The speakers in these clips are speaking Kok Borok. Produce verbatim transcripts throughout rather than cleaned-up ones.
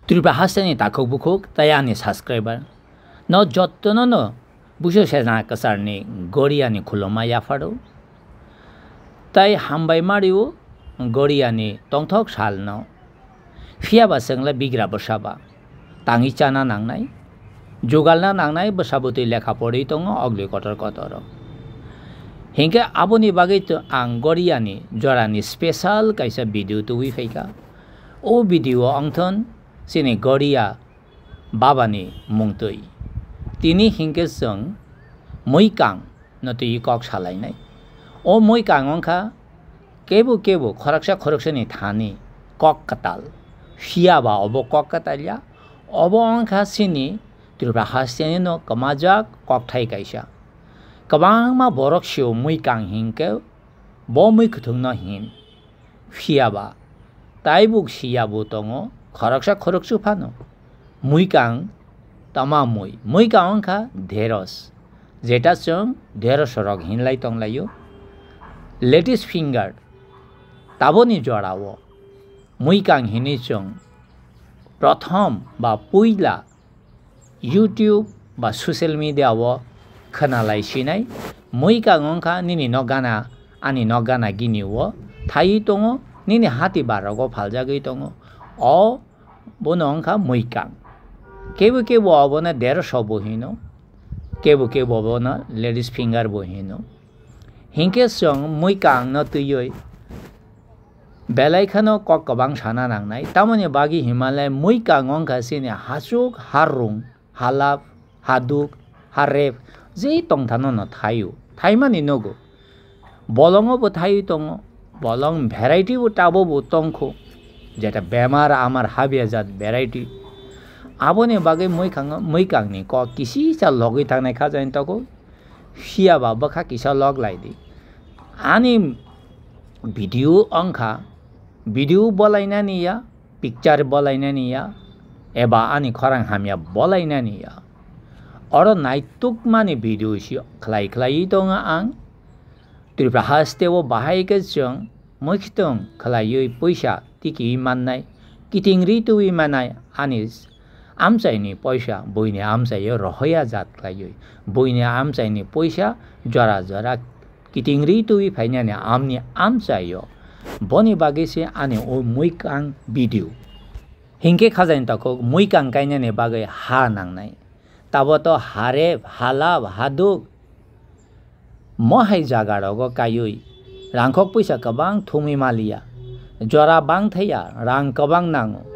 Tripura hasteni takhuk bukhuk tei ani subscriber no jottono no Busu Sejna Kwcharni Goriani khuluma yapharo. Tai hambai mario Goriani tongthok salno. Phiya ba chwngla bigra bwsa ba tangwi chana nangnai, jugalna nangnai, bwsa bwtwi lekha porwi tongo ogni kotor kotoro. Hinkhe aboni bagwi to ang Goriani jorani special kaisa video tubui phaikha. O video o wngthon chini Goria babani mungtwi. Tini hinkhe chwng muikang no twi kok salainai. O muikang wngkha kebo kebo khoroksa khoroksani thani kok kwtal. Phiya ba obo kok kwtal ya, obo wngkha chini Tripura hasteni no kwmajak kokthai kaisa. Kwbangma borok sio muikang hinkhe bo mui kwthwngno hin. Phiya ba, taibuk siya bo tongo, khoroksa khoroksu phano. Muikang tama mui, muikang wngkha dheros, jeta chwng dheros rok hinlai tonglaio. Ladies finger, taboni jorao muikang hinwi chwng prothom ba puila YouTube ba social media o khwnalai sinai. Muikang wngkha nini nok gana, ani nok gana gini o thaiwi tongo, nini hati bar rogo phaljagwi tongo. O bono wngkha muikang. Kebo kebo obono dersho bo hino, kebo kebo obono ladies finger bo hino. Hinkhe chwng muikang no twiwi belai kheno kok kwbang sana nangnai. Tamoni bagwi himalai muikang wngkha chini hachuk, harung, halap, haduk, harep, je tongthano no thaio, thaimani nogo. Bolongo bo thaiwi tongo, bolong variety bo tabo bo tongkho, jeta bemar amar habya jat variety. Aboni bagwi muikang, muikangni kok kisisa logwi thangnai kha jani togo. Phiya ba bwkha kisa lok lai di. Ani video wngkha, video bolainani ya, picture bolainani ya, eba ani khorang hamya bolainani ya. Oro naitukmani video si khlai khlaiwi tongo ang. Tripura haste o bahai khe chwng muikhwtwng khlaiwi puisa tikiwi mannai, kiting ri twiwi mannai ani amchaini poisa buini amchaio rohoya jat khlaiwi, buini amchaini poisa jora jora kiting ri twiwi phainani amni amchaio. Boni bagwi se ani o muikang video. Hinkhe khajani takhuk muikang kainani bagwi ha nangnai. Tabo to harep, halap, haduk, mohai jaga rogo kaiwi rangkhok puisa kwbang thumwi maliya, jora bang thaiya, rang kwbang nango.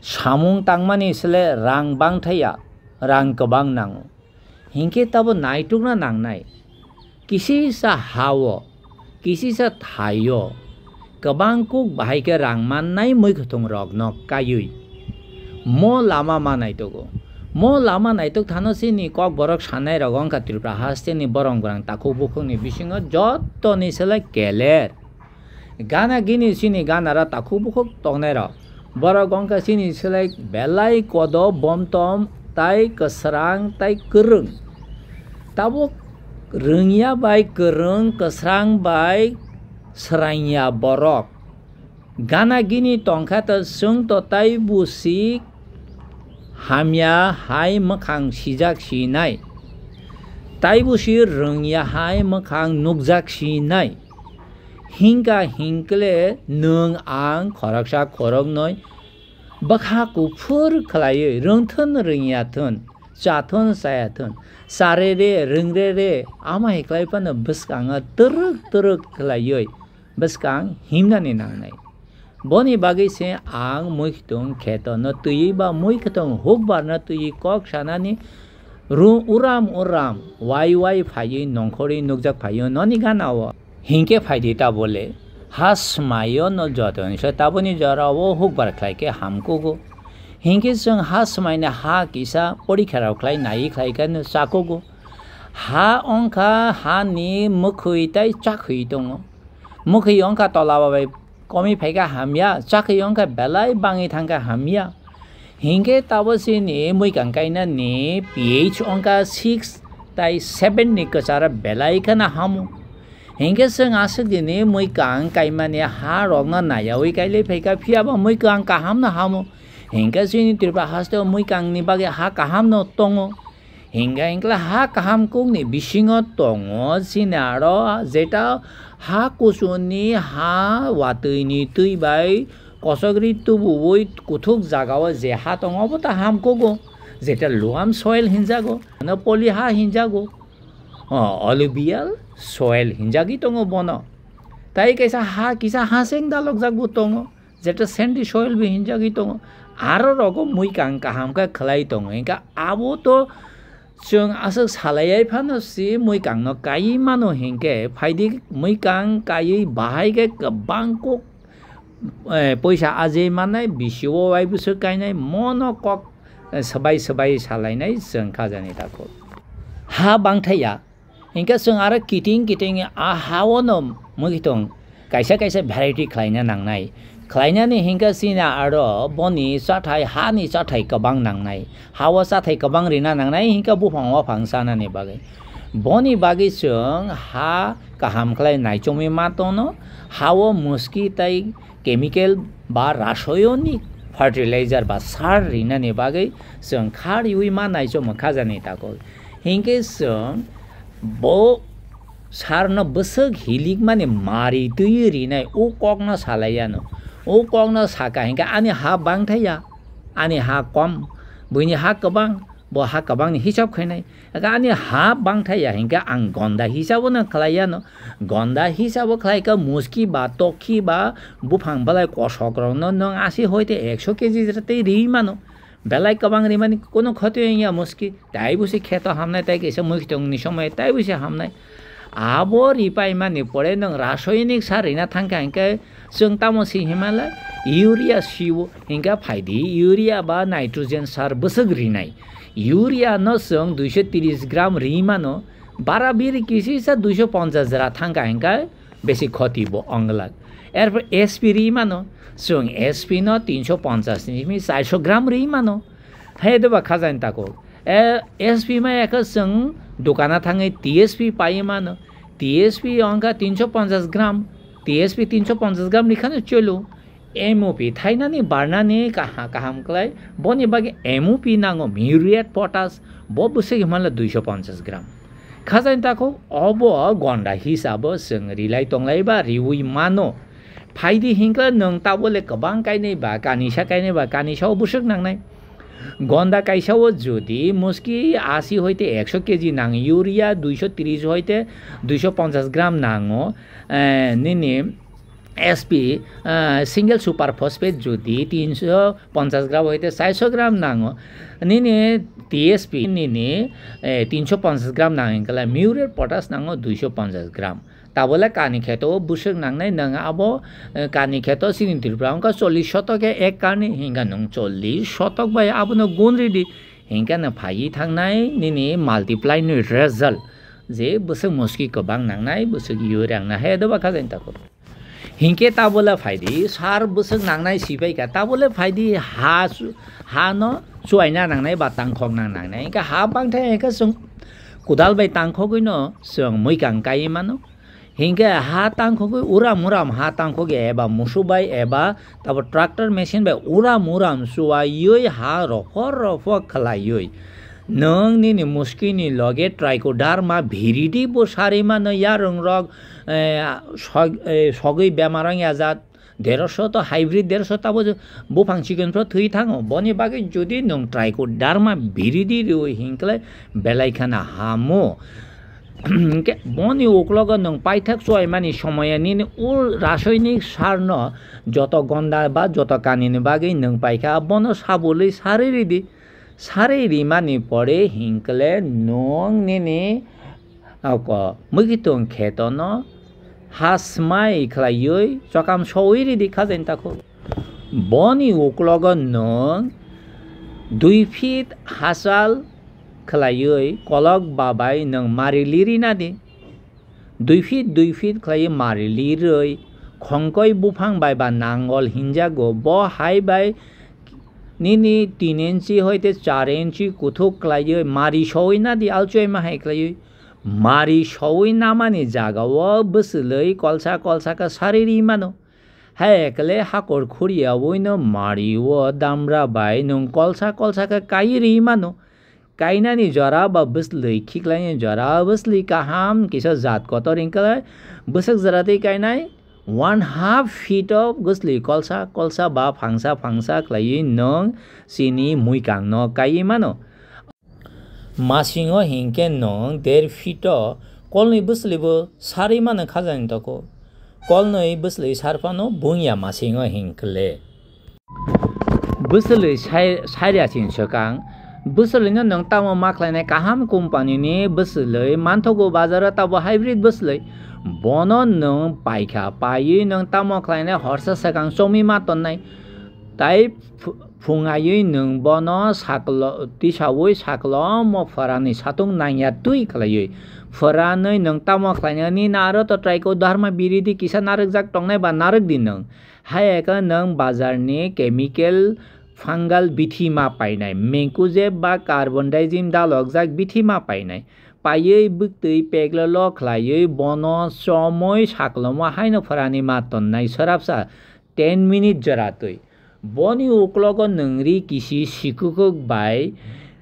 Samung tangmani sle rang bang thaiya, rang kwbang nango. Hinkhe tabo naitukna nangnai. Kisisa ha-o, kisisa thai-o kwbang kuk bahai khe rang mannai muikhwthwng rokno kaiwi mo lama ma naitogo. Mo lama naitok thano chini kokborok sanai rok wngkha Tripura hasteni borong borang takhuk bukhukni bisingo jottoni sele keler. Gana gini chini ganara takhuk bukhuk tongnai rok. Borok wngkha chini selai belai kodo, bomtom, tai kwsrang, tai kwrwng. Tabuk rwngya bai kwrwng, kwsrang bai swrangya borok. Gana gini tongkha ta chwng to tai busi hamya hai mwkhang sijak sinai. Tai busi rwngya hai mwkhang nukjak sinai. Hingka hinkle nwng ang khoroksa khoroknwi bwkha kuphur khlaiwi rwngthun rwngyathun, chathun chayathun, charere rwngrere ama hiklai phano bwskango twrwk twrwk khlaiwi bwskang himnani nangnai. Boni bagwi se ang muikhwtwng khetono twiwi ba muikhwtwng hukbarno twiwi kok sanani ru-, uram uram wai wai phaiwi nongkhorwi nukjak phaio noni ganao. Hinkhe phaidi tabole ha swmaio no jotono se taboni jorao hukbar khlai khe hamkugo. Hinkhe chwng ha swmaini ha kisa porikha rok khlai naiwi khlai khe no chakugo. Ha wngkha hani mwkhwi tai chakhwi tongo. Mwkhwi wngkha tola bai komi phaikha hamya, chakhi wngkha belai bangwi thangkha hamya. Hinkhe tabo chini muikang kainani pH wngkha six tai seven ni kwcharo belai kheno hamo. Hinkhe chwng aswk dini muikang kaimani ha rokno nayawi kailai phaikha, phiya bo muikang kaham no hamo. Hinkhe chini Tripura haste o mwikang ni bagwi ha kaham no tongo. Hinkhe hinkhe ha kaham kuk ni bisingo tongo chini aro jeta ha kuchuni ha watwi ni twi bai kosogri tubuwi kuthuk jaga o je ha tongo obo ta ham kugo. Jeta luam soil hinjago, ano poli ha hinjago. O, alluvial soil hinjagwi tongo bono. Tai kaisa ha kisa haseng dalokjak bo tongo. Jeta sandy soil bo hinjagwi tongo. Aro rogo mwikang kaham khe khlai tongo. Hinkhe abo to chwng aswk salaiya phano si mwikang no kaiwi mano hinkhe phaidi mwikang kaiwi bahai khe kwbang kok, eh, poisa ajai mannai, bisi o wai bwswk kainai, mono kok, eh, swbai swbai salainai chwng khajani takhuk. Ha bangthaya, hinkhe chwng aro kiting kiting a ha o no mwkhitong kaisa kaisa variety khlaina nangnai. Khlainani hinkhe chini aro boni chathai, ha ni chathai kwbang nangnai. Ha o chathai kwbang rina nangnai hinkhe buphang waphang chanani bagwi. Boni bagwi chwng ha kaham khlai naichomwi ma tono, ha o muski tai chemical ba rasayonik fertilizer ba sar rinani bagwi chwng kha riwi ma naichomwi khajani takhuk. Hinkhe chwng bo sarno bwswk hilikmani mari twiwi rinai o kokno salaiyano. O kokno saka hinkhe ani ha bangthaya, ani ha kom, buini ha kwbang, bo ha kwbangni hisab khainai. Eka ani ha bangthaya hinkhe ang gonda hisabo no khlaiya no. Gonda hisabo khlaika muski ba tokhi ba buphang belai kosok rokno nwng asi hoite ekso keji jora tei ri mano. Belai kwbang rimani kuno khoti wngya muski. Tai busi kheto hamnai tai kaisa mwkhitongni somoi tai busi hamnai. Abo ripaimani pore nwng rasayonik sar rina thangkha hinkhe chwng tamo si himala urea siwo hinkhe phaidi urea ba nitrogen sar bwswk rinai. Urea no chwng duiso tris gram ri mano, bara biri kisi sa duiso ponchas jora thangkha hinkhe besi khoti bo onglak. Erpor S P ri mano, chwng S P no tinso ponchas ni simi charso gram ri mano. Hai doba khajani takhuk. E, S P ma ekha chwng dukana thangwi T S P pai mano. T S P ongkha tinso ponchas gram. T S P tinso ponchas gram rikhano cholo. M O P thainani barnani kaha-, kaham klai. Boni bagwi M O P nango, muriate potash, bo bwswk himala duiso ponchas gram. Khajani takhuk obo gonda hisabo chwng rilai tonglai ba riwi mano. Phaidi hinkhe nwng tabole kwbang kainwi ba kanisa kainwi ba kanisa o bwswk nangnai. Gonda kaisa o jodi muski asi hoite ekso keji nang, urea duiso tris hoite duiso ponchas gram nango, eh, nini S P, ah, single super phosphate jodi tinso ponchas gram hoite charso gram nango, nini T S P nini, eh, tinso ponchas gram nang hinkhe muriate potash nango duiso ponchas gram. Tabole kani kheto o bwswk nangnai nwng abo, eh, kani kheto chini Tripura wngkha chollish shotok e ek karni hinkhe nwng chollish shotok bai abono gun ridi hinkhe nwng phaiwi thangnai nini multiply ni result je bwswk muski kwbang nangnai bwswk urea nangnai hai doba khajani takhuk. Hinkhe tabole phaidi, sar bwswk nangnai sibaikha, tabole phaidi ha su-, ha no chuaina nangnai ba tangkhokna nangnai. Hinkhe ha bangthai hinkhe chwng kodal bai tangkhogwi no chwng mwikang kaiwi mano. Hinkhe ha tangkhogwi uram uram ha tangkhogwi eba musuk bai eba tabo tractor machine bai uram uram chuaiwi ha rophor rophor khlaiwi. Nwng nini muskini loge Trichoderma viridi bo sarwi mano yarwng rok, eh, sog-, eh, sogwi bemar wngya jat, dersho to hybrid dersho tabo je buphang chikon phro thwi thango. Boni bagwi jodi nwng Trichoderma viridi riwi hinkhe belai khana hamo. Hinkhe boni uklogo nwng paithak chuaimani somoya nini ul rasoinik sarno joto gonda ba joto kanini bagwi nwng paikha bono sabulwi sarwi ridi. Sarwi rimani pore hinkle nwng nini, ako, mwkhitwng khetono ha smai khlaiwi chokam sowi ridi khajani takhuk. Boni uklogo nwng dui feet hachal khlaiwi kolok babai nwng mari liri nadi. Dui feet, dui feet khlaiwi mari lirwi khongkoi buphang bai ba nangol hinjago. Bo hai bai nini tin inchi hoite char inchi kuthuk khlaiwi mari sowi nadi, alchoi ma hai khlaiwi. Mari sowi namani jagao bwswlwi kolsa kolsa khe sarwi ri mano. Hai ekle hakor khuriyawi no mari o damra bai nwng kolsa kolsa khe kai ri mano. Kainani jora ba bwslwi khiklaini jora bwslwi kaham kisa jat kotor hwnkhe bwswk jora twi kainai one half feet o bwslwi kolsa kolsa ba phangsa phangsa khlaiwi nwng chini muikang no kaiwi mano. Masingo hinkhe nwng der feet o kolnwi bwslwibo sarwi mano khajani takhuk. Kolnwi bwslwi sarphano bungya masingo hinkhle. Bwslwi sai-, sairya sin swkang. Bwslwino nwng tamo ma khlainai kaham company ni bwslwi manthogo bazaro tabo hybrid bwslwi. Bono nwng paikha, paiwi nwng tamo khlainai horsa swkang chomwi ma tonnai. Tai phu-, phungaiwi nwng bono saklo-, tisaui saklomo phorani satung nangya twi khlaiwi. Phoranwi nwng tamo khlainani naro to traiko dharma biridi kisa narwkjak tongnai ba narwk di nwng. Hai ekha nwng bazarni chemical fungal bithi ma painai, mancozeb ba carbendazim dalokjak bithi ma painai. Paiwi bwktwi peklolo khlaiwi bono chomwi saklomo haino phorani ma tonnai swrapsa ten minute jora twi. Boni uklogo nwng ri kisi sikukwk bai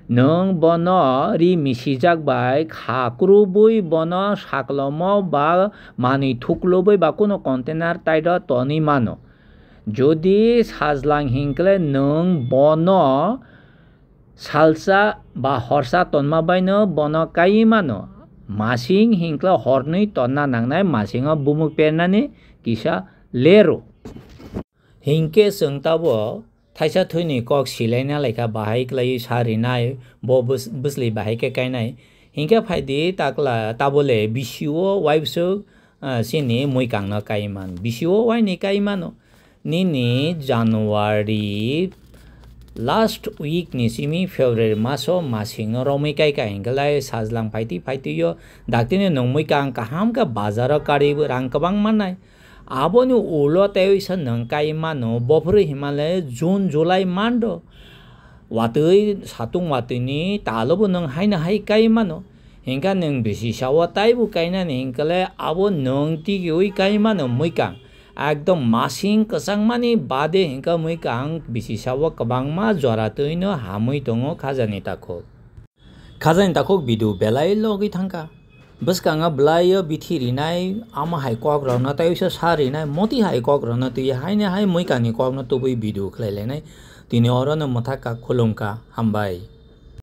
nwng bono ri misijak bai kha krubui bono saklomo ba manwi thuklubui ba kunu container tairo tonwi mano. Jodi sajlang hinkle nwng bono salsa ba horsa tonma baino bono kaiwi mano. Masing hinkle hornwi tonna nangnai, masingo bumuk pernani kisa lero. Hinkhe chwng tabo thaisa thwini kok silaina laikha bahai khlaiwi sa rinai, bo bwslwi bahai khe kainai. Hinkhe phaidi takla tabole bisio waibwswk ah, chini muikangno kaiman. Bisio waini kaimano. Nini January last week ni simi February maso masingno romwi kaikha hinkhe lai sajlang phaitwi phaitwio daktino nwng muikang kaham khe bazaro karwi rang kwbang mannai. Aboni ulo tei wisa nwng kaimano bophuru himale June July mando. Watwi satung watwini talobo nwng haino hai kai mano. Hinkha nwng bisi sawa taibo kainani hinkhe le abo nwng tigiwi kai mano muikang. Ekdom masing kwchangmani bade hinkha muikang bisi sawa kwbangma jora twino hamwi tongo khajani takhuk. Khajani takhuk video belai logwi thangkha. Bwskango bwlaio bithi rinai, amo hai kok rokno tei wisa sa rinai, moti hai kok rokno twi haino hai muikangni kokno tubui video khlai lainai. Tini orono mwthakha, khulumkha, hambai.